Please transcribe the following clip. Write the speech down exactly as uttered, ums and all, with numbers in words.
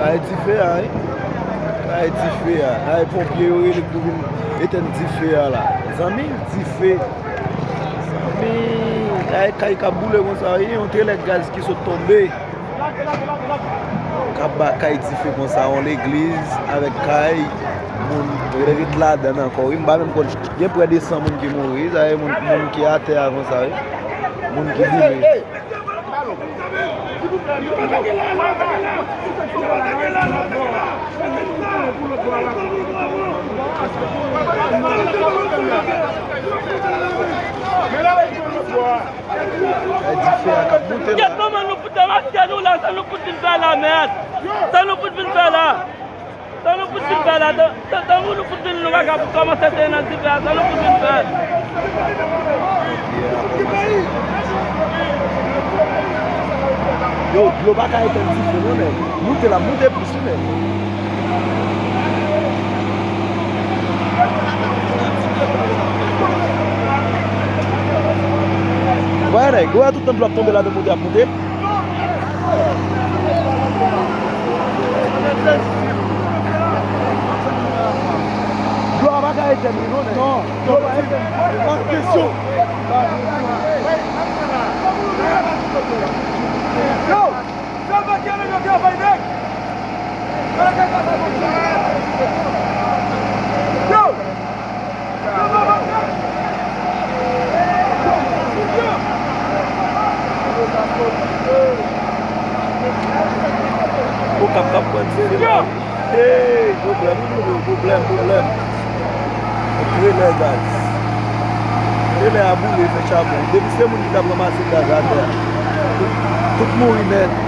Ay dife a, wi. Ay dife a. Ay ponpye yo rele pou vin etèn dife a la. Zanmi, dife. Zanmi, ay kay k ap boule konsa, wi. Yon telè gaz ki sot tonbe. K ap ba kay dife konsa, yon legliz avèk kay, moun ret ladann ankò. Wi, m pa menm konn, gen prè de san moun ki mouri, sa vle moun, moun ki atè a konsa, wi. Moun ki boule. Ay dife a k ap moute la. Kèt, kòman nou fout demaske nou la? Sa nou fout vin fè la, mèd? Sa nou fout vin fè la? Sa nou fout vin fè la? Tan, tan, tankou nou fout vin nou pa ka kòmanse te nan dife a, sa nou fout vin fè? Yo, dlo pa ka etèn dife non, nèg. Moute la, moute plis wi, nèg. Wè, nèg, wè tout tan dlo ap tonbe la, de moute ap moute. Dlo a pa ka etèn li non, nèg. Non, dlo pa etèn. Pas kesyon. Yo, sa pa ki ale yo travay nèg. Yo. Okap k ap pran dife la. Hey, pwoblèm, pwoblèm, pwoblèm. Trelè gaz. Trelè a boule, fè chabon. Depi se moun ki t ap ranmase gaz atè a. Tout, tout mouri nèt.